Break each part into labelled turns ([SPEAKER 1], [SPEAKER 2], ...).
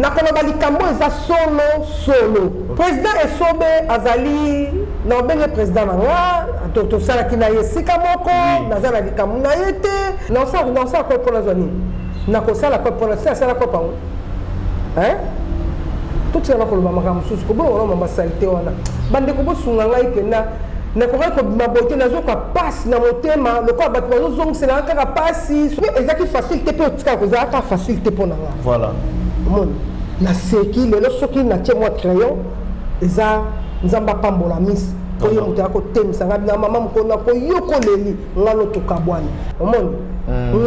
[SPEAKER 1] Nakoloba likambo eza solo solo. Président Esobe azali na obenge président na nga, tosalaki na ye esika moko, naza na likambo na ye te. Nasala kope mpona zwa nini? Nakosala kope mpona si asala kope yango. Totikala koloba makambo mosusu, kobongo na mama salite wana. Bandeko, bosunga ngai mpenza, nakokaki kobima boye te. Nazoka pasi na motema lokola bato bazozongiselanga kaka pasi. Ezalaki facile te, mpe otikala kozala kaka facile te mpo na nga.
[SPEAKER 2] Voilà.
[SPEAKER 1] Omoni, naseki lelo soki natie mwa crayon, eza Nzambe apambola misi po ye moto aya kotemisa ngai na mama mokolo nakoyokoleli nga no tokabwani. Omoni,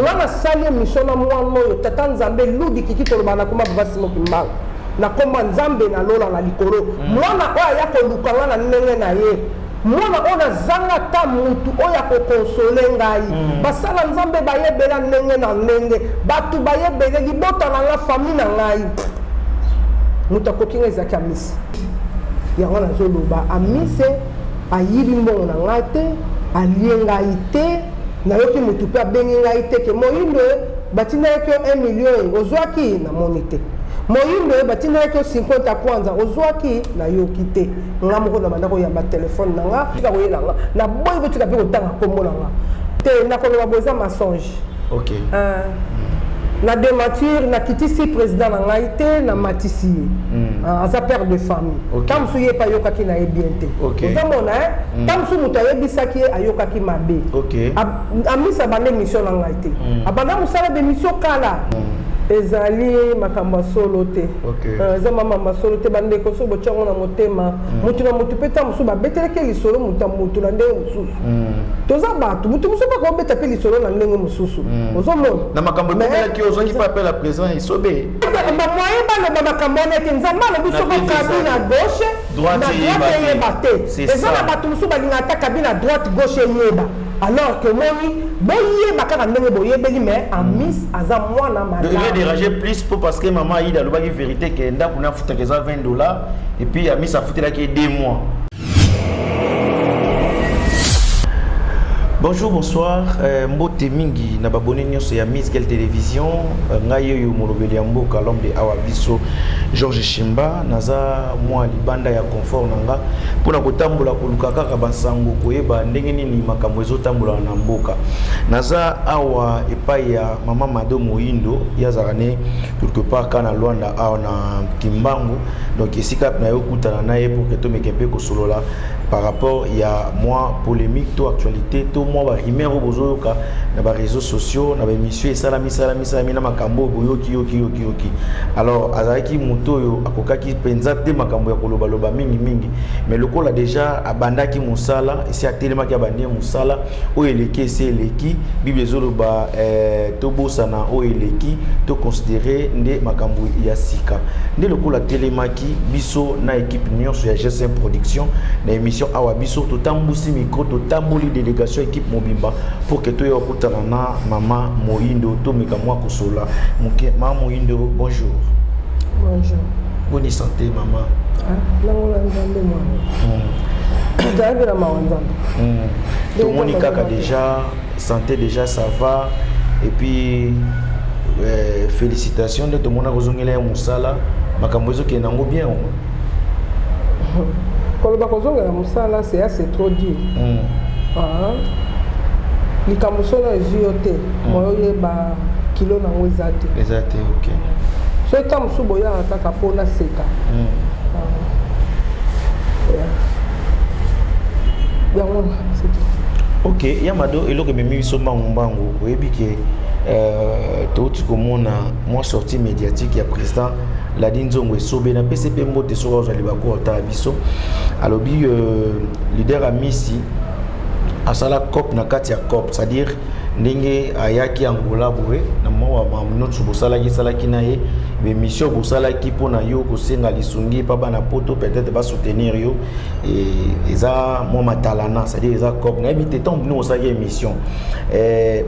[SPEAKER 1] nga nasali émission na mwana oyo, tata Nzambe ludi kiki toloba na koma papa Simo Kimbangu, nakoma Nzambe nalola na likolo. Mwana oyo aya koluka nga na ndenge na ye, mwana oyo nazanga ata mutu oyo akoconsoler ngai. Basala Nzambe bayebela ndenge na ndenge, bato bayebele libota na nga, famille na ngai, moto akoki ngai ezalaki Amisi. Yango nazoloba, Amise ayibi mbongo na ngai te, alie ngai te. Nayoki motu mpe abengi ngai te ke moyindo batindaki yo 1 million ozwaki, namoni te. Moyindo batindaki yo 50 kwanza ozwaki, nayoki te. Nga moko na banda koyamba telefone na nga, tika koyela nga, naboyi kotika mpe kotanga nkombo na nga te. Nakoloba bo eza mensonge. Na démentir, nakitisi président na ngai te, namatisi ye. Aza père de famille. Ntango mosusu ye mpe ayokaki na ye bien te. Ozomona, ntango mosusu moto ayebisaki ye, ayokaki mabe. Amisa abanda émission na ngai te, abanda mosala bémission kala. Ezali makambo ya solo te, eza makambo ya solo te. Bandeko, so botyango na motema, motu na motu mpe ntango mosusu babetelaki lisolo, motu ya motu na ndenge mosusu. Toza bato, motu mosusu mpe akobeta mpe lisolo na ndenge mosusu, ozomona.
[SPEAKER 2] Na makambo ebemelaki, ozwaki mpe appel ya président Esobe?
[SPEAKER 1] Bamoye baloba makambo wana ete Nzambe alobi soko kabi na gauche, na droite eyeba te. Eza na bato mosusu balingaka ata kabi na droite, gauche eyeba, alors que omoni, boyeba kaka ndenge boyebeli. Mais Amis aza mwana
[SPEAKER 2] malamu. Déranger plus po parce que mama Aida alobaki vérité ke ndako na afutaka eza 20 $ et puis Amis afutelaki 2 mois. Bonjour, bonsoir. Mbote mingi na babone nyonso ya Miss Gel Télévision. Ngai oyo molobeli ya mboka, l'homme de awa biso, Georges Shimba, naza mwa libanda ya confort na nga mpona kotambola, koluka kaka bansango, koyeba ndenge nini makambo ezotambola na mboka. Naza awa epai ya mama Mado Moyindo, ye azalaka ne quelque part ka na Lwanda awa na Kimbangu. Donc esika na ye okutana na ye pour que tomeke mpe kosolola par rapport ya mwa polémique to actualité to mwa barumeur oyo bozoyoka na baréseaux sociaux, na baémission esalami salami salami na makambo oyo boyoki yoki yoki yoki. Alors azalaki moto oyo akokaki mpenza te makambo ya kolobaloba mingimingi, mais lokola déjà abandaki mosala, esi atelemaki, abandi mosala oyo eleki, esi eleki. Bible ezoloba tobosana oyo eleki, toconsidérer nde makambo ya sika. Nde lokola atelemaki, biso na équipe nyonso ya GSM Production na émission awa biso totambusi micro, totamboli délégation, équipe mobimba, pour que toya kokutana na mama Moyindo, tomeka mwa kosola moke. Mama Moyindo, bonjour.
[SPEAKER 1] Bonjour.
[SPEAKER 2] Boni santé, mama?
[SPEAKER 1] Nango na Nzambe, mwana toyebi na mawa Nzambe.
[SPEAKER 2] Tomoni kaka déjà santé, déjà ça va. Et puis félicitations nde tomona kozongela ya mosala, makambo ezokende yango bien.
[SPEAKER 1] Koloba kozongela mosala, c'est assez trop dur. Ah. Likambo solo ezwi yo te, moyo oyeba kilo nango eza te.
[SPEAKER 2] Eza te, ok.
[SPEAKER 1] So eta mosusu boyaka kaka mpo naseka. Yango c'est tout.
[SPEAKER 2] Ok, ya Mado, eloko ememi biso mbangu mbangu, oyebi ke touti komona mwa sortie médiatique ya président Ladi Nzongo Esobe. Napesi mpe mbote soki azwa libaku otala biso. Alobi leader Amisi asala cop na kati ya cop, c'est-à-dire ndenge ayaki Angola boye na mwa nyonso bosalaki esalaki na ye émission bosalaki mpona yo kosenga lisungi epa bana poto, peut-être basoutenir yo. Eza mwa matalana, c'est-à-dire eza cop. Nayebi te, ntango bino bosalaki émission,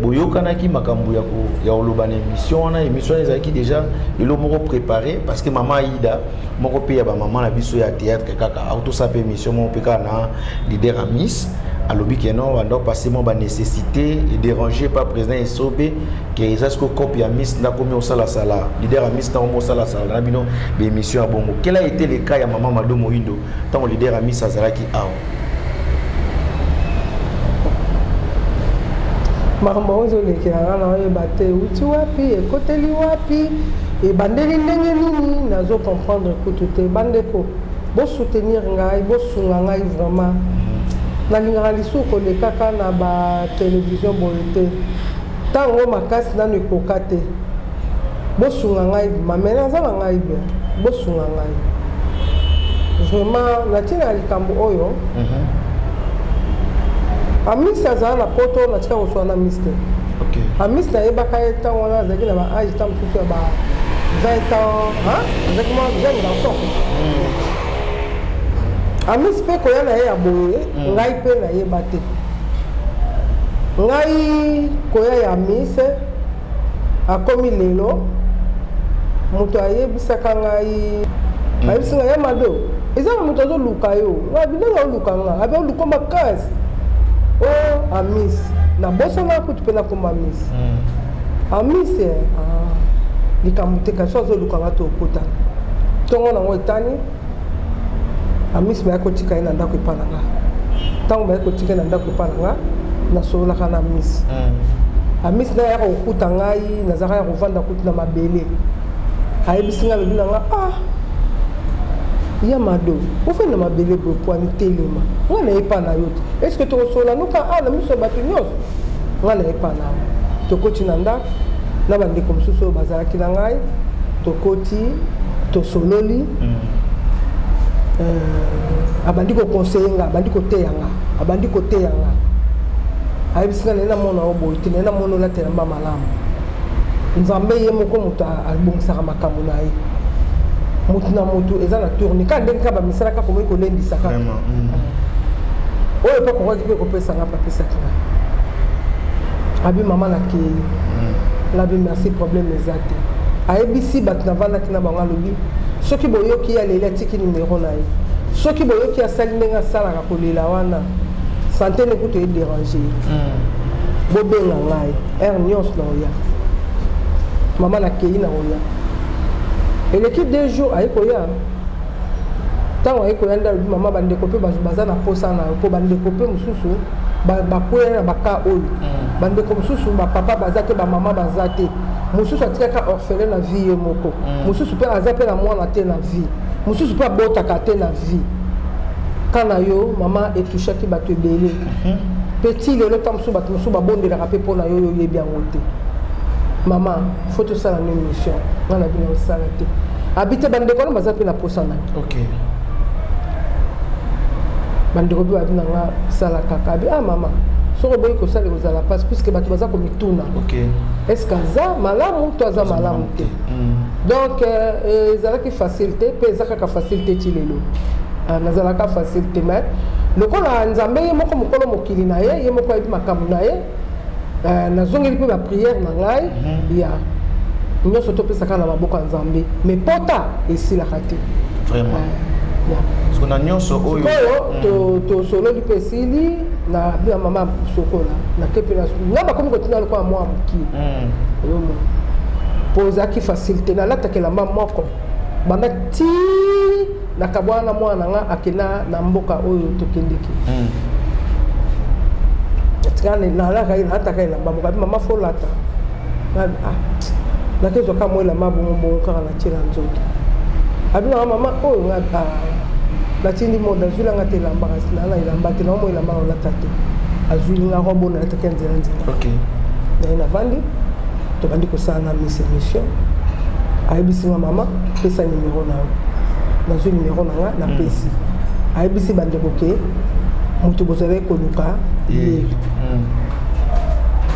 [SPEAKER 2] boyokanaki makambo ya koloba na émission wana? Émission wana ezalaki déjà elo moko préparé? Parce que mama Aida moko mpe ya bamama na biso ya théâtre kaka autosala mpe émission moko mpe kaka na leader Amis. Alobi ke non, banda passer mo ba nécessité et déranger pas président Esobe ke eza siko copie ya Miss ndakomi osala sala leader ya Miss ntango osala sala na bino ba émission ya bongo. Quel a été le cas ya mama Mado Moindo ntango leader ya Miss azalaki awa?
[SPEAKER 1] Makambo yango ezolekela nga, na oyeba te euti wapi, ekoteli wapi, ebandeli ndenge nini, nazo comprendre kutu te. Bandeko, bosoutenir ngai, bosunga ngai vraiment. Nalingaka lisusu kolekaka na batelevizio boye te, ntango makasi nano ekoka te. Bosunga ngai, mame, naza na ngai bien. Bosunga ngai vraiment na ntina ya likambo oyo. Amisi azala na Poto, natika koswana na Miss te. Amisi nayebaka ye ntango wana azalaki na baage ntango mosusu ya ba 20 ans, azalaki mwa jeune garçon. Amisi mpe koya na ye ya boye, ngai mpe nayeba te. Ngai koya ya Amis akomi lelo, moto ayebisaka ngai, ayebisi ngai: "Ya Mado, eza na moto azoluka yo." Ngai ndenge oluka nga, abi oluka makasi o Amis. Nabosana kutu mpe nakoma Amis. Amis, likambo te, kasi azoluka nga, tokutana. Ntongo nango etani, Amis baya kotika ye na ndako epa na nga. Ntango baye kotika ye na ndako epa na nga, nasololaka na Amis. Amis na yaka kokuta ngai, nazalaka ya kovanda kutu na mabele. Ayebisi ngai, alobi na nga: "Ah, ya Mado, ofandi na mabele boye, pwani telema, ngai nayepa na yo te. Est-ce tokosolola noka a na miso ya bato nyonso? Ngai nayepa na yo." Tokoti na ndako na bandeko mosusu oyo bazalaki na ngai, tokoti, tosololi. Abandi koconseiller nga, abandi koteya nga, abandi koteya nga. Ayebisi nga: "Naye namona yo boye te, naye namona olatela mba malamu. Nzambe ye moko moto abongisaka makambo na ye, motu na motu eza na tourne kaka ndenge kaka bamisala kaka komoi kolendisa kaka." Oyo mpe akokaki mpe kopesa nga mpe apesaki nga. Abi: "Mama, nakei." Ngabi: "Merci, problème eza te." Ayebisi bato navandaki na bango, alobi: "Soki boyoki ye aleli, atiki nimero na ye. Soki boyoki asali ndenge asalaka kolela wana, santé ne kutu edéranger ye, bobenga ngai heure nyonso na oya." Mama, nakei na oya. Eleki 2 jours, aye koya. Ntango aye koya nde alobi: "Mama, bandeko mpe baza na posa na yo, mpo bandeko mpe mosusu bakwea na baka oyo. Bandeko mosusu bapapa baza te, bamama baza te, mosusu atikaka orphelin na vie ye moko, mosusu mpe aza mpe na mwana te na vie, mosusu mpe abotaka te na vie. Ka na yo, mama, etouchaki bato ebele mpe ti lelo ta mosusu bato mosusu babondelaka mpe mpo na yo, oyo oyebi yango te. Mama, faut tosala no émission." Nga na bino osala te. Abi te, bandeko wana baza mpe na posa na yo. Bandeko mpe babi na nga: "Sala kaka." Abi: "Ah mama, soki oboyi kosala, ekozala mpasi, puisque bato baza komituna est ce que aza malamu to aza malamu te." Donc ezalaki facile te, mpe eza kaka facile te ti lelo. Ah, nazalaka facile te, mais lokola Nzambe ye moko mokolo mokili na ye, ye moko ayebi makambo na ye. Nazongeli mpe baprière na ngai ya nyonso, topesaka na maboko ya Nzambe, mais pota esilaka te.
[SPEAKER 2] Vraiment.
[SPEAKER 1] Ya.
[SPEAKER 2] Parce que na nyonso oyo
[SPEAKER 1] Sikoyo tosololi mpe esili na bina mama sokola, nake mpe nga bakomi kotina lokola mwa mokie. Oyomona mpo ezalaki facile te. Nalataka elamba moko banda ti nakabwana na mwana na nga, akenda na mboka oyo tokendeki. Tika nalataka elamba moko. Abi: "Mama, faut lata." Ngabi: "Ah, nakezwaka mwa elamba bongo bongo kaka natie na nzoto." Abi nanga: "Mama, oyo nga ah, natindi moda, azwilanga te elamba, kasi naa na elamba te, naa mwa elamba naolata te." Azwilinga robe oyo nalataki ya nzela nzela. Naye navandi, tobandi kosala na Miss émission. Ayebisi nga: "Mama, pesa nimero na yo." Nazwi nimero na nga, napesi. Ayebisi bandeko ke moto bozalaki koluka ye.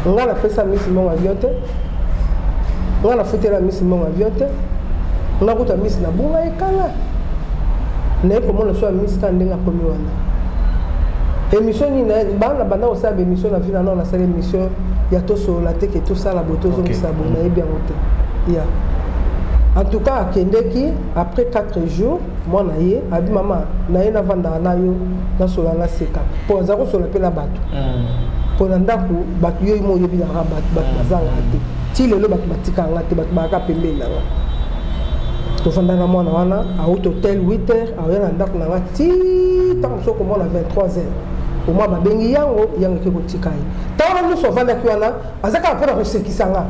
[SPEAKER 1] Nga napesa Miss mbongo avion te, nga nafutela Miss mbongo avion te. Nga kuta Miss nabunga ye kala, naye komona so ya Miss kaka ndenge akomi wana. Émission nini bana banda kosala baémission na vie na nao, nasala émission ya tosolola te, ke tosala boye, tozongisa boye, nayebi yango te. Ya En tout cas, akendeki. Après 4 jours, mwana ye abi: "Mama na ye, navandaka na yo, nasola, naseka, mpo aza kosola mpe na bato, mpo na ndako bato yo mo oyebi nanga, bato bazangaka te. Ti lelo bato batikanga te, bato bayaka pembeni nanga." Tovanda na mwana wana, auti hotel 8 heures, aoya na ndako nanga ti ntango mosusu okomona 23 heures. Omwa babengi yango, yango eke kotika ye. Ntango wana nyonso avandaki wana, aza kaka mpona kosekisa nga,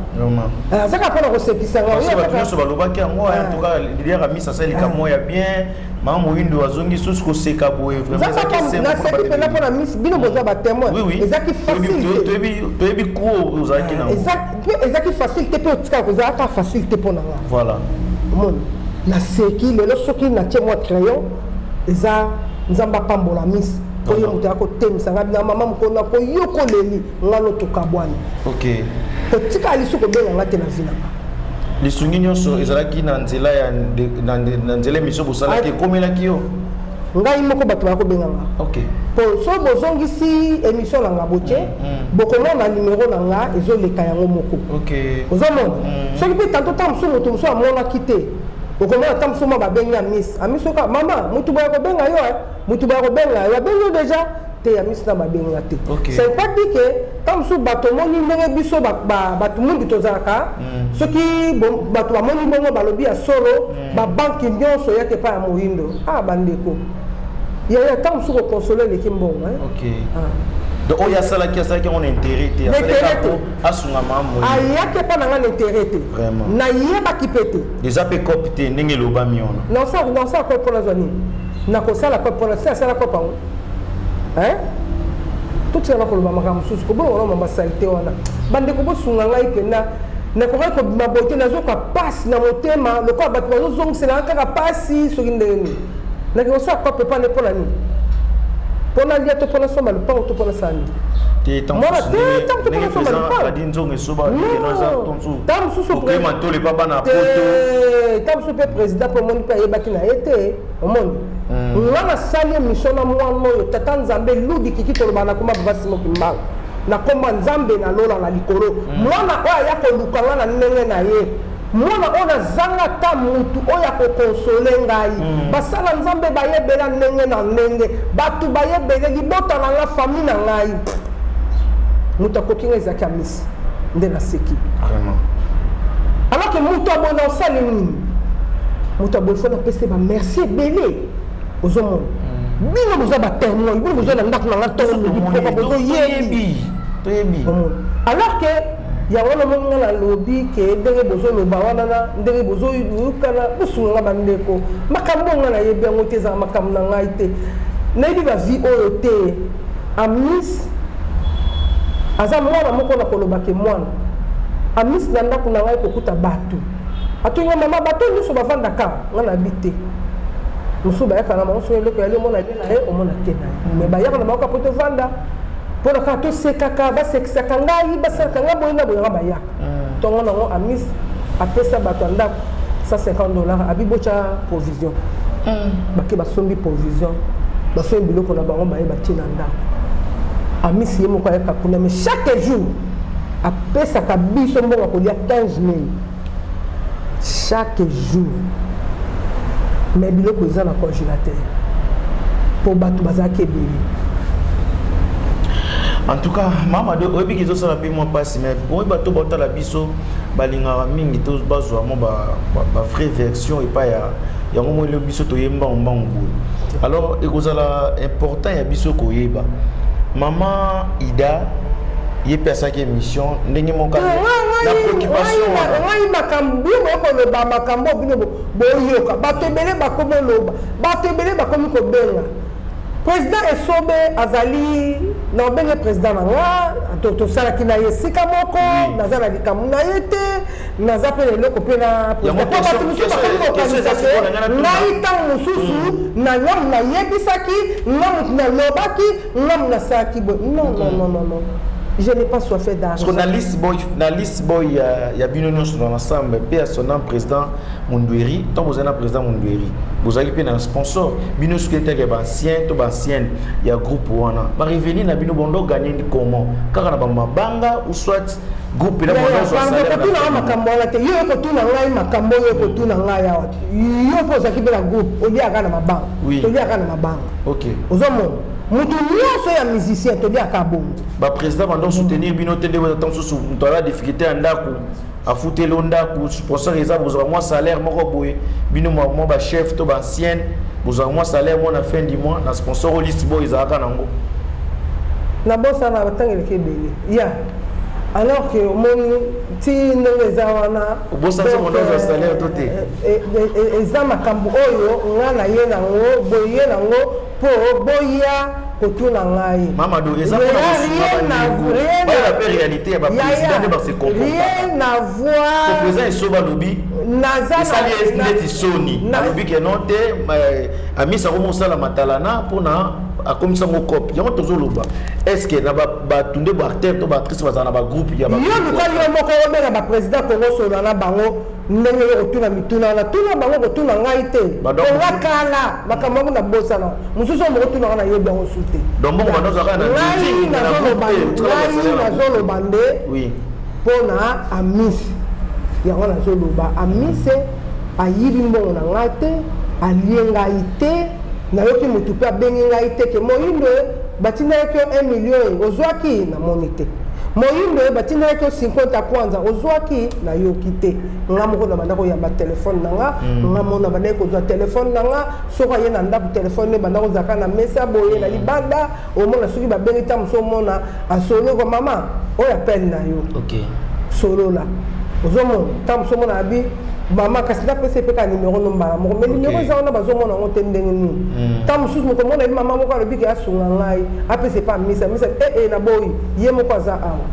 [SPEAKER 1] aza kaka mpona kosekisa nga.
[SPEAKER 2] Bato nyonso balobaki yango. En tout cas, leader Amisi asali likambo ya bien. Mama Moyindo azongi susu koseka boye.
[SPEAKER 1] Naseki mpena mpona Miss. Bino boza batémoin, ezaki facile.
[SPEAKER 2] Toyebi ku ozalaki nango.
[SPEAKER 1] Ezaki facile te, mpe otikaka kozalaka facile te mpo na nga. Omoni, naseki. Lelo soki natie mwa crayon, eza Nzambe apambola Miss, po ye moto ya kotemisa ngai na mama mokolo na koyokoleli nga no tokabwani. Kotikala lisu kobenga nga te na vie na nga.
[SPEAKER 2] Lisungi nyonso ezalaki na nzela ya na nzela émission bosalaki, ekomelaki yo?
[SPEAKER 1] Ngai moko, bato baya kobenga nga. Po so bozongisi émission na nga, botie, bokomona numéro na nga ezoleka yango moko. Ozomona, soki mpe tanto ta mosusu, moto mosusu amonaki te, okomona ta mosusu mwa babengi ya Miss. Amisi oka mama, motu boya kobenga yo, motu boya kobenga yo, abengi yo déjà te. Ya Miss na babenga te. C'est pas dit que ta mosusu bato omoni ndenge biso bato mundu tozalaka. Soki bato bamoni bongo, balobi ya solo, babanki nyonso eyaki epai ya Moyindo. Ah, bandeko, yaya, ntango mosusu koconsoler eleki mbongo.
[SPEAKER 2] Donc oyo asalaki yango na intérêt te, asalaki asunga mama Moyindo.
[SPEAKER 1] Ayaki epa na nga na intérêt te. Nayebaki mpe te.
[SPEAKER 2] Eza mpe coop te ndenge elobami wana.
[SPEAKER 1] Nasala coop mpona zwa nini? Nakosala coop mpona si asala coop yango, totikala koloba makambo mosusu, kobongo na mama saleté wana. Bandeko, bosunga ngai mpena. Nakokaki kobima boye te. Nazoka pasi na motema lokola bato bazozongiselanga kaka pasi. Soki ndenge nini nake kosala coop epane? Mpona nini? Mpona lia to mpona somba lupango to mpona sala nini? Mwana te, ntango to mpona somba lupango.
[SPEAKER 2] Nzongo esoba.
[SPEAKER 1] Ntango mosusu
[SPEAKER 2] matole pa bana poto.
[SPEAKER 1] Ntango mosusu mpe président mpe omoni mpe ayebaki na ye te. Omoni, nga nasali émission na mwana oyo. Tata Nzambe ludi kiki, toloba na koma papa Simo Kimbangu, nakoma Nzambe nalola na likolo. Mwana oyo aya koluka nga na ndenge na ye, mwana oyo nazanga ata mutu oyo akoconsoler ngai. Basala Nzambe bayebela ndenge na ndenge, bato bayebele, libota na nga, famille na ngai, moto akoki ngai ezalaki ya Misi nde naseki. Alors que moto aboye na osali nini? Moto aboye, faut napesa bamerci ebele. Ozomona, bino boza batémoin, bino boza na ndako na nga ntongo, midi, pokwa, bozoyebi.
[SPEAKER 2] Toyebi.
[SPEAKER 1] Alors que yango wana omoni nga nalobi ke ndenge bozoloba wana na ndenge bozoyokana, bosunga nga bandeko. Makambo nga nayebi yango te, ezala makambo na ngai te, nayebi bavie oyo te. Amis aza mwana moko na koloba ke mwana Amis na ndako na ngai kokuta bato atonga mama, bato nyonso bavandaka nga nayebi te. Mosusu bayaka na bango, soki eloko yali, omona ye na ye, omona te na ye, mais bayaka na bango kaka po tovanda, mpona kaka tosekaka, basekisaka ngai, basalaka ngai boye na boye. Nga bayaka ntongo nango, Amis apesa bato ya ndako 150 $, abi botya provision. Bake basombi provision, basombi biloko na bango, baye batie na ndako. Amisi ye moko ayaka kuna, mais chaque jour apesaka biso mbongo ya kolia 15 000 chaque jour, mais biloko eza na congélateur mpo bato bazalaki ebele.
[SPEAKER 2] En tout cas, mama, oyebi ezosala mpe mwa mpasi, mais oyebi bato baotala biso balingaka mingi to bazwa mwa bavrai version epai ya yango. Mo elelo biso toye mbangu mbangu boye, alors ekozala important ya biso koyeba mama Ida, ye mpe asalaki émission ndenge moko na préoccupation wana.
[SPEAKER 1] Ngai makambo bino boyokoloba, makambo bino boyoka, bato ebele bakomi oloba, bato ebele bakomi kobenga président Esobe. Azali na obenge président na nga, tosalaki na ye esika moko. Naza na likambo na ye te, naza mpe na eloko mpe na président, po bato mosusu bakomi kokanisa ke ngai ntango mosusu na ngamu nayebisaki, ngamu nalobaki, ngamu nasalaki boye. Non, non, non, non, non. Je n'ai pas soif d'argent.
[SPEAKER 2] Parce que na liste boy ya bino nyonso dans l'ensemble, mpe ya son âme président Mundueri, ntango bozali na président Mundueri, bozalaki mpe na sponsor. Bino soki etaki ya baancien to baancienne ya groupe wana, barevenu na bino bondo gagner comment? Kaka na bamabanga ou soit groupe na bondo ozwa salaire na
[SPEAKER 1] kotuna nga
[SPEAKER 2] fin?
[SPEAKER 1] Makambo wana te. Yo ekotuna ngai makambo oyo, ekotuna ngai awa. Yo mpo ozalaki mpe na groupe, oliaka na mabanga. Toliaka na mabanga. Ozomona motu nyonso ya musicien toliaka bongo.
[SPEAKER 2] Baprésident bando soutenir bino te? Nde ntango mosusu moto aza difficulté ya ndako, afuteli o ndako, sponsor eza, bozwaka mwa salaire moko boye. Bino mwa bachef to baancienne bozwaka mwa salaire mwa na fin du mois na sponsor oyo liste boyo ezalaka nango?
[SPEAKER 1] Nabosana, batangeleki ebele ya, alors que omoni ti ndenge eza wana.
[SPEAKER 2] Obosani
[SPEAKER 1] Donc,
[SPEAKER 2] soki ozwa salaire to te?
[SPEAKER 1] Eza makambo oyo nga na ye nango boye nango mpo boya kotuna ngai.
[SPEAKER 2] Mamado, eza mpona kosunga bandeko bayeba mpe réalité ya baprésident nde base comportaka.
[SPEAKER 1] Rien à voir.
[SPEAKER 2] Président Esobe alobi
[SPEAKER 1] naza
[SPEAKER 2] esali ye neti soni. Alobi ke non te, Amisi akomi kosala matalana mpona akomisa yango cope. Yango tozoloba, est ce que na bato nde baacteur to baactrice bazala na bagroupe ya
[SPEAKER 1] Yo luka yo moko obenga baprésident Kongo, solola na bango ndenge yo kotuna mituna wana. Tuna bango, kotuna ngai te. Konga kala makambo yango nabosana. Mosusu oyo mokotunanga, nayebi yango su te.
[SPEAKER 2] Donc mbongo bandozwaka na
[SPEAKER 1] Ngai nazoloba, ngai nazoloba nde mpona Amisi. Yango nazoloba, Amise ayibi mbongo na ngai te, alie ngai te. Nayoki motu mpe abengi ngai te ke moyindo batindaki yo 1 million, ozwaki. Namoni te. Moyindo batindaki yo 50 kwanza, ozwaki. Nayoki te. Nga moko na banda koyamba telefone na nga. Nga moko na bandaki kozwa telefone na nga. Soki aye na ndako, telefone ebanda kozalaka na mesa boye na libanda. Omona soki babengi, ta mosu omona asoloko: "Mama, oyo appel na yo." Solola, ozomona ta mosu omona abi: "Mama, kasi napesa mpe ka nimero no mbala moko." Mais nimero eza wana, bazomona yango te. Ndenge nini? Ta mosusu mokomona yebi mama moko alobi ke asunga ngai, apesa epa misa misa ee na boyi, ye moko aza awa.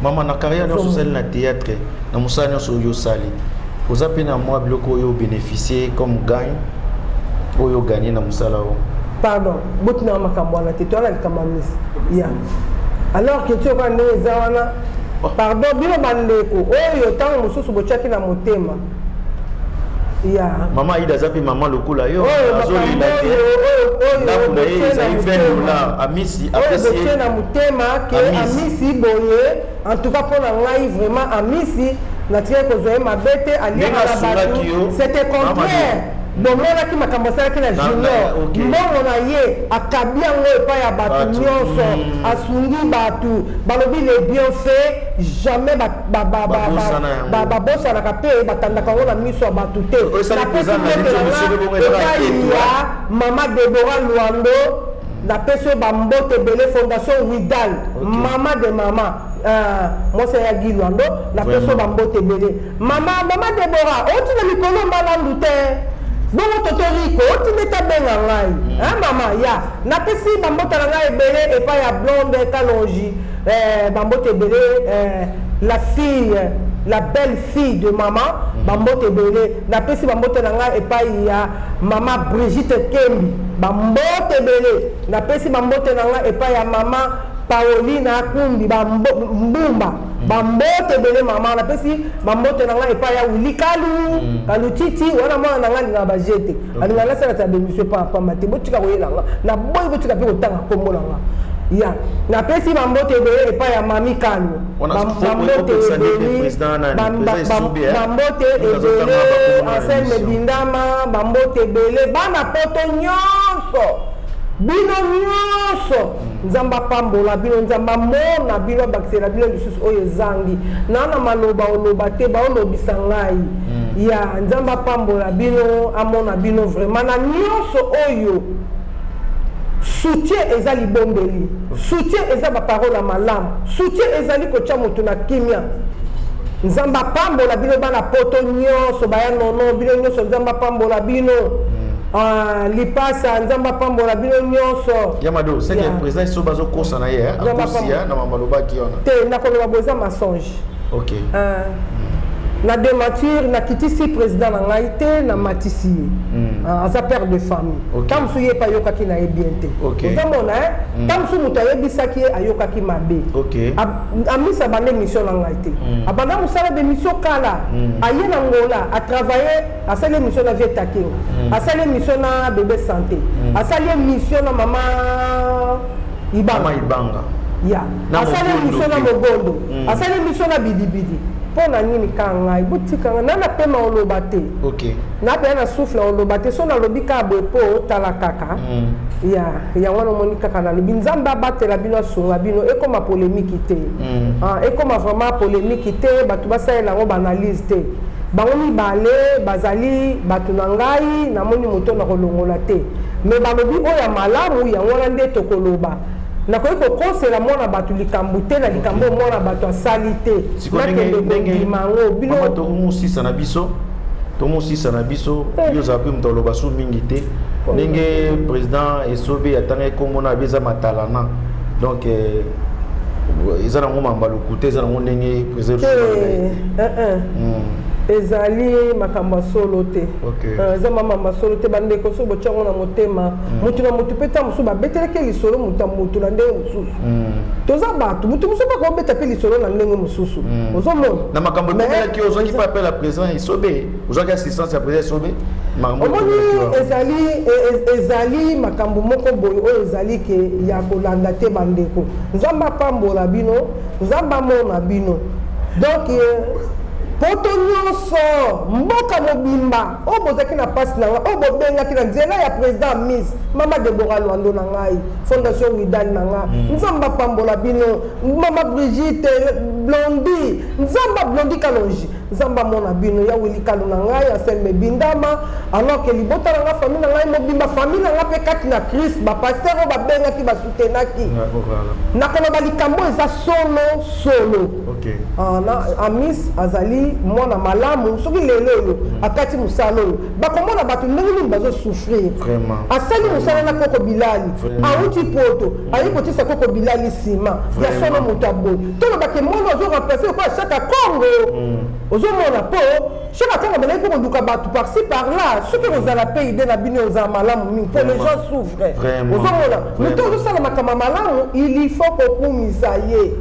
[SPEAKER 2] Mama, na carrière nyonso osali na théâtre, na mosala nyonso oyo osali, oza mpe na mwa biloko oyo obénéficie comme gagne, oyo oganye na mosala oyo?
[SPEAKER 1] Pardon, botinaka makambo wana te. Towana likambo ya misi ya, alors que ti okaa ndenge eza wana. Pardon, bino bandeko oyo ntango mosusu botiaki na motema ya
[SPEAKER 2] Mama Aida aza mpe mama lokola yo.
[SPEAKER 1] Oyo
[SPEAKER 2] azolela
[SPEAKER 1] makambo
[SPEAKER 2] te.
[SPEAKER 1] Oyo
[SPEAKER 2] Ndako na ye
[SPEAKER 1] botie na
[SPEAKER 2] ezali 20
[SPEAKER 1] motema.
[SPEAKER 2] dollar. Amisi
[SPEAKER 1] Oyo
[SPEAKER 2] apesi
[SPEAKER 1] botie
[SPEAKER 2] ye
[SPEAKER 1] na motema ke
[SPEAKER 2] Amisi.
[SPEAKER 1] Amisi boye, en tout cas mpo na ngai vraiment, Amisi natikaki kozwa ye mabe te.
[SPEAKER 2] Ndenge
[SPEAKER 1] Aliaka na
[SPEAKER 2] asungaki
[SPEAKER 1] bato,
[SPEAKER 2] yo,
[SPEAKER 1] c'était contraire. Bomonaki makambo asalaki na Junior. Mbongo na ye akabi yango epai ya bato
[SPEAKER 2] Bato.
[SPEAKER 1] nyonso. Asungi bato. Balobi les bienfaits jamais
[SPEAKER 2] Babosana yango.
[SPEAKER 1] Babosanaka mpe batandaka yango na miso ya bato te.
[SPEAKER 2] Oyo esali
[SPEAKER 1] Napesi
[SPEAKER 2] président na
[SPEAKER 1] mbote
[SPEAKER 2] biso,
[SPEAKER 1] na
[SPEAKER 2] monsieur
[SPEAKER 1] nga
[SPEAKER 2] Bongo, ezaka
[SPEAKER 1] epai
[SPEAKER 2] ketu,
[SPEAKER 1] ya mama Debora Lwando. Napesi oyo bambote ebele, Fondation Widal, mama de mama, mwasi ya Gi Lwando. Napesi oyo bambote ebele. Mama Debora oti na mikolo mbalandu te bongo totoriko oti nde tabenga ngai. Mama ya, napesi bambote na ngai ebele epai ya Blonde Kalongi, bambote ebele, la fille, la belle fille de mama, bambote ebele. Napesi bambote na ngai epai ya mama Brigitte Kembi, bambote ebele. Napesi bambote na ngai epai ya mama Paolina Kumbi Mbumba, bambote ebele mama. Napesi bambote na ngai epai ya Wili Kalu Kalutiti wana, mwana na ngai alingaka baje te, alingaka nasalasa bémission pamba te. Botika koyela nga naboyi, botika mpe kotanga nkombo na nga ya. Napesi bambote ebele epai ya mami Kalu.
[SPEAKER 2] Wana
[SPEAKER 1] Bambote
[SPEAKER 2] opesa nde
[SPEAKER 1] ebele.
[SPEAKER 2] Président nani? Président Esobe, eh?
[SPEAKER 1] Bambote
[SPEAKER 2] Moto azotanga
[SPEAKER 1] ebele.
[SPEAKER 2] bakombo na
[SPEAKER 1] Anselme
[SPEAKER 2] émission.
[SPEAKER 1] Bindama, bambote ebele. Bana poto nyonso, bino nyonso, Nzambe apambola bino, Nzambe amona bino, abakisela bino lisusu oyo ezangi. Naa na maloba oloba te, baolobisa ngai ya. Nzambe apambola bino, amona bino vraiment na nyonso oyo. Soutien eza libombeli, soutien eza baparole ya malamu, soutien ezali kotia moto na kimia. Nzambe apambola bino, bana poto nyonso, baya nono, bino nyonso, Nzambe apambola bino. Ah, lipasa, Nzambe apambola bino nyonso.
[SPEAKER 2] Ya Mado, c'est que président Esobe azokosa na ye,
[SPEAKER 1] Nzambe
[SPEAKER 2] akosi
[SPEAKER 1] apambola.
[SPEAKER 2] na mama alobaki wana.
[SPEAKER 1] Te, nakoloba bo eza mensonge. Ah. Na démentir, nakitisi président na ngai te, namatisi ye. Ah, aza père de famille. Ntango mosusu ye mpe ayokaki na ye bien te. Ozomona, ntango mosusu moto ayebisaki ye, ayokaki mabe. Amisi abanda émission na ngai te. Abanda mosala bémission kala. Aye na Ngola, atravaille, asali émission na vie Takinga, asali émission na Bébé Santé, asali émission na Mama Ibanga.
[SPEAKER 2] Mama Ibanga.
[SPEAKER 1] Ya.
[SPEAKER 2] Na
[SPEAKER 1] Asali
[SPEAKER 2] Mogondo
[SPEAKER 1] émission na
[SPEAKER 2] te.
[SPEAKER 1] Mogondo, asali émission na Bidibidi. Mpo na nini ka ngai botika ngai na napema oloba te? Napeya na souffle oloba te. So nalobi kaka boye mpo otala kaka. Ya yango wana omoni kaka nalobi Nzambe abatela bino, asunga bino, ekoma polémique te. Ah, ekoma vraiment polémique te, bato basalela yango baanalyse te. Bango mibale bazali bato na ngai, namoni moto na kolongola te, mais balobi oyo ya malamu, yango wana nde tokoloba. Nakoki kokosela mwana bato likambo te na likambo oyo mwana bato asali te.
[SPEAKER 2] Sikoyo
[SPEAKER 1] Nakende
[SPEAKER 2] ndenge
[SPEAKER 1] kondima yango bino.
[SPEAKER 2] Mama, tokomosisa na biso, tomosisa na biso. Yo ozala mpe moto aloba so mingi te. Ndenge président Esobe atangaki nkombo na abi, eza matalana, donc eza nango mamba lokuta, eza nango ndenge président
[SPEAKER 1] te.
[SPEAKER 2] Esobe alobaki.
[SPEAKER 1] Eh, eh. Ezali makambo ya solo te. Eza makambo ya solo te, bandeko. So botya yango na motema, motu na motu mpe ta mosusu babetelaki lisolo, motu ya motu na ndenge mosusu. Toza bato, motu mosusu mpe akobeta mpe lisolo na ndenge mosusu, ozomona.
[SPEAKER 2] Na makambo
[SPEAKER 1] Mais-
[SPEAKER 2] ekomelaki, ozwaki mpe appel ya président Esobe, ozwaki assistance ya président Esobe, makambo
[SPEAKER 1] Omoni,
[SPEAKER 2] ekomelaki wana.
[SPEAKER 1] Ezali makambo moko boye oyo ezali ke ya kolanda te. Bandeko, Nzambe apambola bino, Nzambe amona bino. Donc poto nyonso, mboka mobimba oyo bozalaki na mpasi na ngai, oyo bobengaki na nzela ya président Miss Mama Debora Lwando na ngai, Fondation Widal na ngai, Nzambe apambola bino. Mama Brigitte Blondi, Nzambe, Blondi Kalongi, Nzambe amona bino. Ya Wili Kalu na ngai, Anselme Bindama, alors ke libota na ngai, famille na ngai mobimba, famille na ngai mpe kati na Christ, bapasteur oyo babengaki, basoutenaki. Nakoloba likambo eza solo solo. Ah, na Amis azali mwana malamu. Soki lelo oyo akati mosala oyo, bakomona bato ndenge nini bazosouffrir. Asali mosala na Koko Bilali, awuti poto, ayi kotisa Koko Bilali nsima ya solo. Moto aboye, tolobake mwana azoremplace lokola Chaka Congo. Ozomona, mpo Chaka Congo abandaki mpo koluka bato par-ci par-là. Soki kozala mpe ide na bino, ozala malamu mingi, mpo les gens souffrent. Ozomona, moto ozosala makambo ya malamu, il faut kokumisa ye.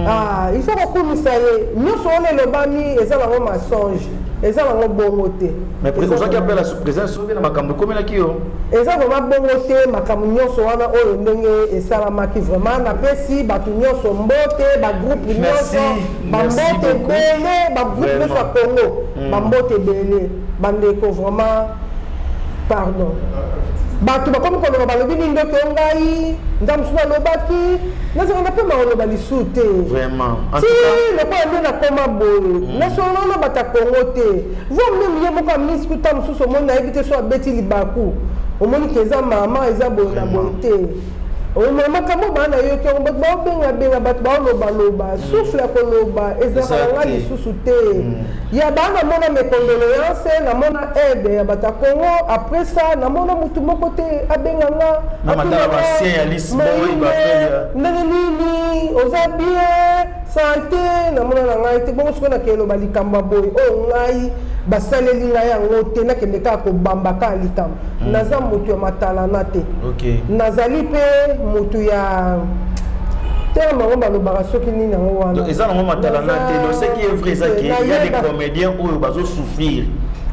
[SPEAKER 1] Ah, il faut kokumisa ye. Nyonso wana elobami eza nango mensonge, eza nango bongo te.
[SPEAKER 2] Mais ozwaki appel ya président Sobe na makambo ekomelaki yo?
[SPEAKER 1] Eza vraiment bongo te. Makambo nyonso wana oyo ndenge esalamaki, vraiment napesi bato nyonso mbote, bagroupe nyonso bambote ebele, bagroupe nyonso ya Congo bambote ebele. Bandeko, vraiment pardon. Bato bakomi koloba, balobi nini? Ndoki o ngai, nzambe mosusu alobaki, nazanga napema koloba lisusu te. Ti lokola nde nakoma boye, nasolola na bato ya Congo te. Voire même ye moko Amisi kuta mosusu, omoni, nayebi te so abeti libaku, omoni ke eza mama, eza boye na boye te. Makambo baa nayoki yango, bato baobengabenga, bato baolobaloba, souffle ya koloba ezalaka na ngai lisusu te. Ya baa namona mes condoléances, namona aide ya bato ya Congo. Après ça, namona motu moko te abenga nga, ndenge nini, oza bien, santé? Namona na ngai te. Bongo sikoyo nakeloba likambo ya boye oyo ngai basaleli ngai yango te, nakende kaka kobamba kaka likambo. Naza motu ya matalana te, nazali mpe motu ya terme yango balobaka soki nini yango wana.
[SPEAKER 2] Eza nango matalana te. Donc ce qui est vrai eza ke y a des comédiens oyo bazosouffrir,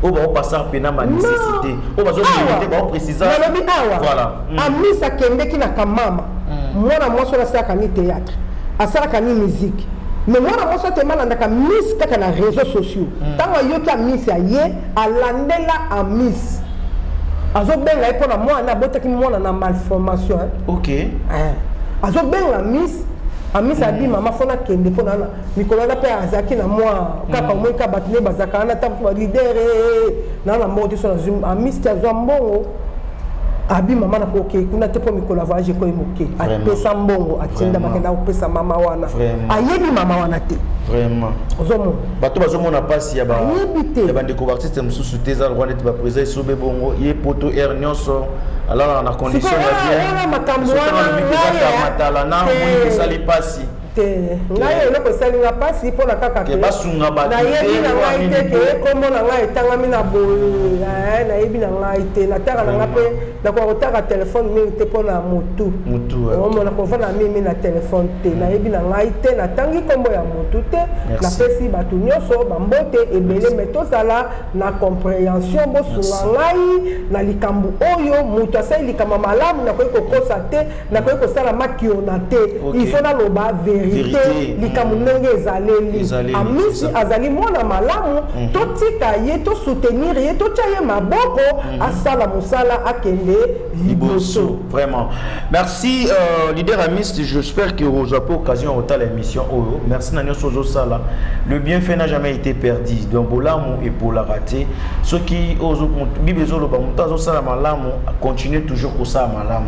[SPEAKER 2] oyo baopasser mpena ma nécessité, oyo bazomérite, baoprécisa.
[SPEAKER 1] Nalobi awa. Amis akendeki na kamama, mwana mwasi oyo asalaka ni théâtre, asalaka ni musique, mais mwana mwasi atema alandaka Miss kaka na réseaux sociaux. Ntango ayoki Amis aye, alandela Amis, azobenga ye mpona mwana abotaki, mwana na malformation. Azobenga Miss, Amis abi: "Mama, fo nakende mpo na mikolo wana." Mpe azalaki na mwa kaka, omoi kaka bato nde bazalaka wana, ta leader naa na mbongo te. So nazwi Amis te, azwa mbongo, abi: "Mama, nakoke kuna te mpo mikolo ya voyage ekoyi moke." Apesa mbongo, atinda, bakenda kopesa mama wana. Ayebi mama wana te. Ozomona.
[SPEAKER 2] Bato bazomona mpasi ya
[SPEAKER 1] Ayebi te.
[SPEAKER 2] bandeko baartiste mosusu te. Eza lokwa neti baprésident Esobe, bongo ye poto aire nyonso alalaka na condition ya
[SPEAKER 1] bien. Makambo wana
[SPEAKER 2] Matalana, omoni esali mpasi.
[SPEAKER 1] Te, ngai eloko esali nga mpasi mpona kaka
[SPEAKER 2] Ke basunga bato te,
[SPEAKER 1] nayebi na
[SPEAKER 2] oyo
[SPEAKER 1] ngai te
[SPEAKER 2] nini
[SPEAKER 1] ke
[SPEAKER 2] te.
[SPEAKER 1] nkombo na ngai etangami na boye, nayebi na ngai te. Nataka na ngai mpe nakoka kotaka telefone mingi te mpona motu.
[SPEAKER 2] Motu, ouais.
[SPEAKER 1] Omona kovanda mingi na telefone te. Nayebi na ngai te, natangi nkombo ya motu te.
[SPEAKER 2] Merci.
[SPEAKER 1] Napesi bato nyonso bambote ebele, me tozala na compréhension. Bosunga ngai na likambo oyo. Moto asali likambo ya malamu, nakoki kokosa te, nakoki kosala makiona te. Il faut naloba vérité.
[SPEAKER 2] Vérité.
[SPEAKER 1] Likambo ndenge ezaleli.
[SPEAKER 2] Ezaleli,
[SPEAKER 1] Amisi azali mwana malamu. Totika ye, tosoutenir ye, totya ye maboko, asala mosala, akende liboso.
[SPEAKER 2] Liboso, vraiment. Merci, leader Amis. J'espère que vous avez occasion à l'émission oyo. Merci na nyonso ozosala. Le bienfait n'a jamais été perdu. Donc bolamu epolaka te. Soki ozo Bible ezoloba, moto azosala malamu, continue toujours kosala malamu.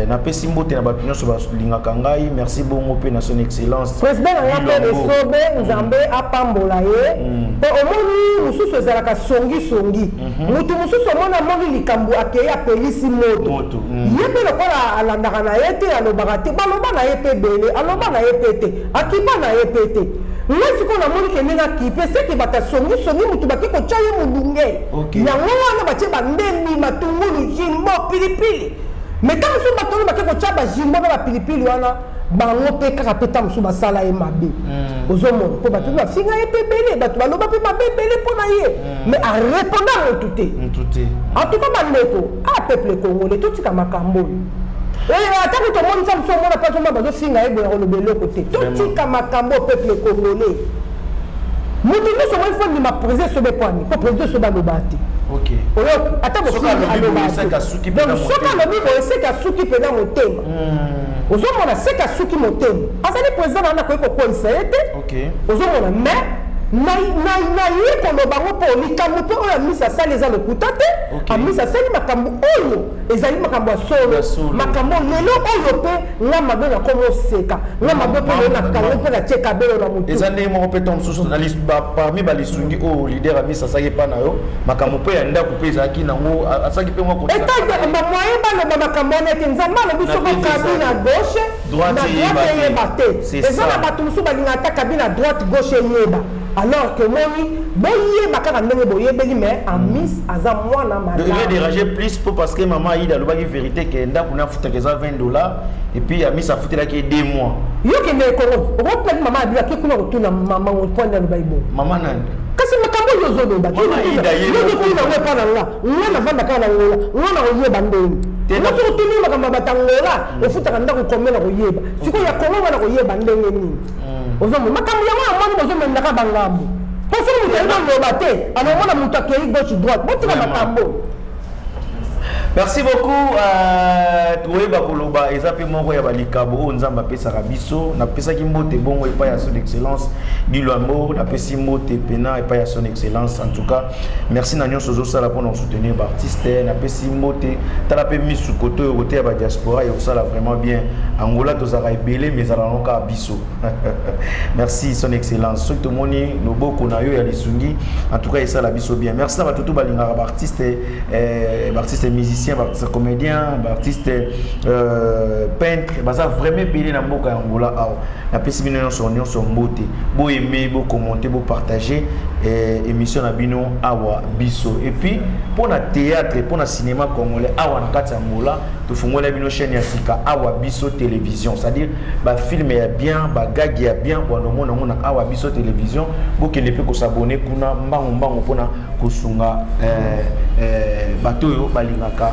[SPEAKER 2] Napesi mbote na bato nyonso balingaka ngai. Merci bongo mpe na son excellence
[SPEAKER 1] président na nga mpe.
[SPEAKER 2] Bilongo.
[SPEAKER 1] Esobe, Nzambe apambola ye. Mpo omoni, mosusu ezalaka songisongi. Motu mosusu omoni, amoni likambo, akei, apelisi moto.
[SPEAKER 2] Moto.
[SPEAKER 1] Ye mpe lokola alandaka na ye te, alobaka te, baloba na ye mpe ebele, aloba na ye mpe te, akipa na ye mpe te. Ngai sikoyo namoni ke ndenge akipe, seke bato asongisongi, motu bake kotya ye molunge. Yango wana batie bandembi, matungulu, jimbo, pilipili. Mais ntango mosusu bato wana bake kotya bajimbo na bapilipili wana, bango mpe kaka mpe ntango mosusu basala ye mabe. Ozomona, mpo bato mpe bafinga ye mpe ebele, bato baloba mpe mabe ebele mpo na ye, mais arépondre motu te.
[SPEAKER 2] Motu te.
[SPEAKER 1] En tout cas, bandeko, a peuple congolais, totika makambo oyo. Atako tomonisa mosu, omona mpe azomona bazofinga ye boya, koloba eloko te. Totika makambo oyo, peuple congolais. Moto nyonso omoni faut ndima président Esobe kwani, mpo président Esobe aloba te. Oyoki, ata
[SPEAKER 2] Soki
[SPEAKER 1] bofingi,
[SPEAKER 2] alobi boye,
[SPEAKER 1] aloba
[SPEAKER 2] seke asuki
[SPEAKER 1] te.
[SPEAKER 2] mpenza
[SPEAKER 1] Donc soki
[SPEAKER 2] motema.
[SPEAKER 1] alobi boye, seke asuki mpenza motema. Ozomona, seke asuki motema. Azali président na wana, akoki kokweyisa ye te. Ozomona, mais na ye koloba ngo, mpo likambo mpe oyo Amisi asali eza lokuta te. Amisi asali makambo oyo ezali makambo ya solo.
[SPEAKER 2] Ya solo.
[SPEAKER 1] Makambo lelo oyo mpe nga mabe nakomi oseka, nga mabe mpe lelo nakango mpe natie kabelo na motu.
[SPEAKER 2] Eza ndenge moko mpe ntango mosusu parmi balisungi oyo leader Amis asalaki epa na yo, makambo mpe ya ndako mpe ezalaki nango, asalaki mpe mwa
[SPEAKER 1] Etake bamoye baloba makambo wana ete Nzambe alobi
[SPEAKER 2] Na
[SPEAKER 1] soko
[SPEAKER 2] TV
[SPEAKER 1] kabi
[SPEAKER 2] ezali.
[SPEAKER 1] na gauche,
[SPEAKER 2] Droite
[SPEAKER 1] na
[SPEAKER 2] eyeba
[SPEAKER 1] droite
[SPEAKER 2] te.
[SPEAKER 1] eyeba te.
[SPEAKER 2] C'est
[SPEAKER 1] Eza
[SPEAKER 2] ça.
[SPEAKER 1] na bato mosusu balingaka ata kabi na droite, gauche eyeba, alors que moni boyeba kaka ndenge boyebeli. Mais Amis aza mwana
[SPEAKER 2] Donc, il est
[SPEAKER 1] malamu.
[SPEAKER 2] dérangé plus pour parce que maman Aïda alobaki vérité ke ndako na afutaka eza 20 $ et puis Amis afutelaki ye 2 mois.
[SPEAKER 1] Yo kende Kongo, okopelaki mama abi ake kuna kotuna mama mponi aloba ebongo.
[SPEAKER 2] Mama nani?
[SPEAKER 1] Kasi makambo oyo ozoloba,
[SPEAKER 2] Mama Aïda ye moko.
[SPEAKER 1] yozotuna ngo epa na nga, nga navanda kaka na Ngola, nga na koyeba ndenge
[SPEAKER 2] Te
[SPEAKER 1] nga soki otuni makambo ya bato ya Ngola, ofutaka ndako combien, na koyeba. Sikoyo ya Kongo, nga na koyeba ndenge nini? Ozomona makambo yango, yamoni bozomemdaka bangambo, mpo soki moto ayebi oloba te, alomona moto akei gauche, droite. Botika makambo.
[SPEAKER 2] Merci beaucoup. Toyeba koloba eza mpe moko ya balikabo oyo Nzambe apesaka biso. Napesaki mbote bongo epai ya son excellence Bilwambo, napesi mbote pena epai ya son excellence. En tout cas, merci na nyonso ozosala mpona kosoutenir baartiste. Napesi mbote, tala mpe misu kote oyo, kote ya badiaspora, ekosala vraiment bien. Angola tozalaka ebele, mais ezala nango kaka biso. Merci son excellence. Soki tomoni loboko na yo ya lisungi, en tout cas esala biso bien. Merci na bato to balingaka baartiste, baartiste musicien, baartiste comédien, baartiste peintre, baza vraiment ebele na mboka ya Angola awa. Napesi bino nyonso nyonso mbote. Boaime, bokommente, bopartage émission na bino awa biso. Et puis mpona théâtre, mpona cinéma congolais awa na kati ya Angola, tofungola bino chaîne ya sika, Awa Biso Télévision, c'est-à-dire bafilme ya bien, bagagi ya bien, bwandomona yango na Awa Biso Télévision. Bokende mpe kos'abonner kuna mbangu mbangu mpona kosunga bato oyo balingaka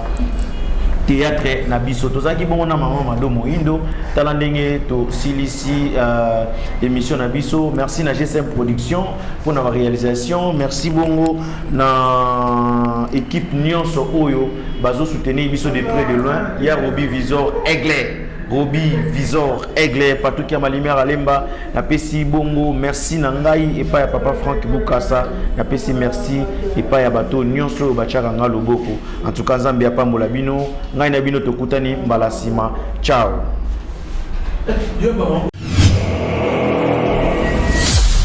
[SPEAKER 2] théâtre na biso. Tozalaki bongo na mama Mado Moindo. Tala ndenge tosilisi émission na biso. Merci na GSM Production mpona baréalisation. Merci bongo na équipe nyonso oyo bazosoutenir biso de près, de loin, ya Robi Visor Aigle, Robi Visor Aigle, Patuki ya Malimere Alemba. Napesi bongo merci na ngai epai ya papa Frank Bukasa. Napesi merci epai ya bato nyonso oyo batiaka nga loboko. En tout cas, Nzambe apambola bino. Ngai na bino tokutani mbala nsima. Ciao.